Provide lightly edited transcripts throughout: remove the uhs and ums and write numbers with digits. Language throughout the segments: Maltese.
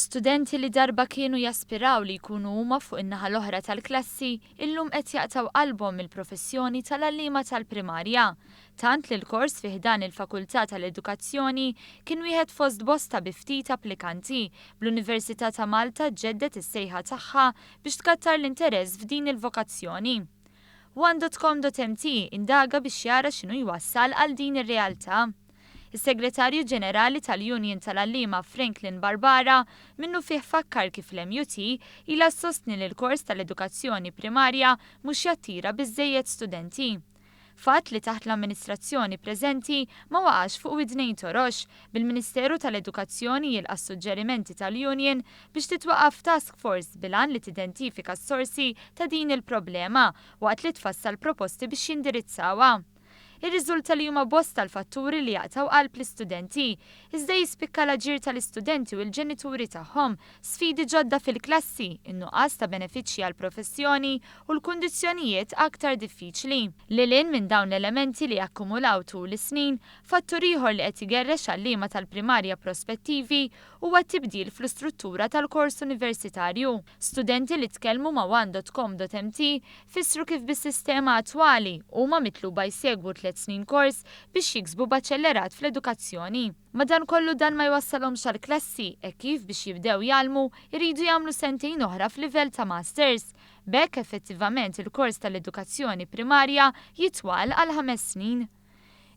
Studenti li darba kienu jaspiraw li jkunu huma fuq in-naħa l-oħra tal-klassi, illum qed jaqtgħu qalbhom mill-professjoni tal-għalliema tal-primarja. Tant li l-kors fi ħdan il-Fakultà tal-Edukazzjoni kien wieħed fost bosta bi ftit applikanti, bl-Università ta' Malta ġġedded is-sejħa tagħha biex tkattar l-interess f'din il-vokazzjoni. One.com.mt indaga biex jara x'inhu jwassal għal din ir-realtà. Is-Segretarju Ġenerali tal-Union tal-Għalliema Franklin Barbara minnufih fakkar kif l-MUT ilha ssostni li l-kors tal-edukazzjoni primarja mhux jattira biżżejjed studenti. Fatt li taħt l-amministrazzjoni preżenti ma waqax fuq widnejn torox, bil-Ministeru tal-Edukazzjoni jilqa' s-suġġerimenti tal-Union biex titwaqqaf task force bil-għan li tidentifika s-sorsi ta' din il-problema waqt li tfassal proposti biex jindirizzawha. Irriżulta li huma bosta l-fatturi li jaqtgħu qalb l-istudenti. Iżda jispikka l-aġir tal-istudenti u l-ġenituri tagħhom, sfidi ġodda fil-klassi, in-nuqqas ta' benefiċċji għall-professjoni u l-kundizzjonijiet aktar diffiċli. Lil hinn minn dawn l-elementi li akkumulaw tul is-snin, fattur ieħor li qed igerrex għalliema tal-primarja prospettivi huwa t-tibdil fl-istruttura tal-kors universitarju. Studenti li tkellmu ma' one.com.mt fissru kif bis-sistema attwali, huma mitluba jsegwu tliet snin kors biex jiksbu baċellerat fl-edukazzjoni. Madankollu dan ma jwassalhomx għall-klassi hekk kif biex jibdew jgħallmu jridu jagħmlu sentejn oħra f'livell ta' masters. B'hekk effettivament il-kors tal-edukazzjoni primarja jitwal għal ħames snin.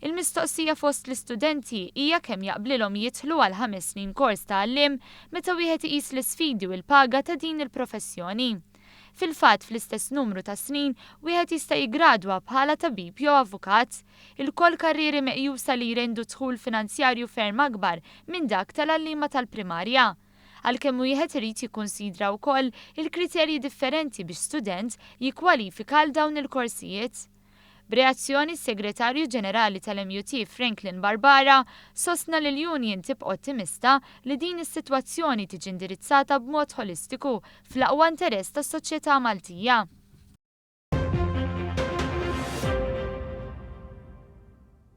Il-mistoqsija fost l-istudenti hija kemm jaqblilhom jidħlu għal ħames snin kors ta' għalliem meta wieħed iqis l-isfidi u l-paga ta' din il-professjoni. Fil-fatt, fl-istess numru ta' snin, wieħed jista' jiggradwa bħala tabib jew avukat. Ilkoll karrieri meqjusa li jrendu dħul finanzjarju ferm akbar minn dak tal-għalliema tal-primarja. Għalkemm wieħed irid jikkunsidra wkoll il-kriterji differenti biex student jikkwalifika għal dawn il-korsijiet. B'reazzjoni, s-Segretarju Ġenerali tal-MUT Franklin Barbara sostna li l-union tibqa' ottimista li din is-sitwazzjoni tiġi indirizzata b'mod ħolistiku fl-aqwa interess tas-soċjetà Maltija.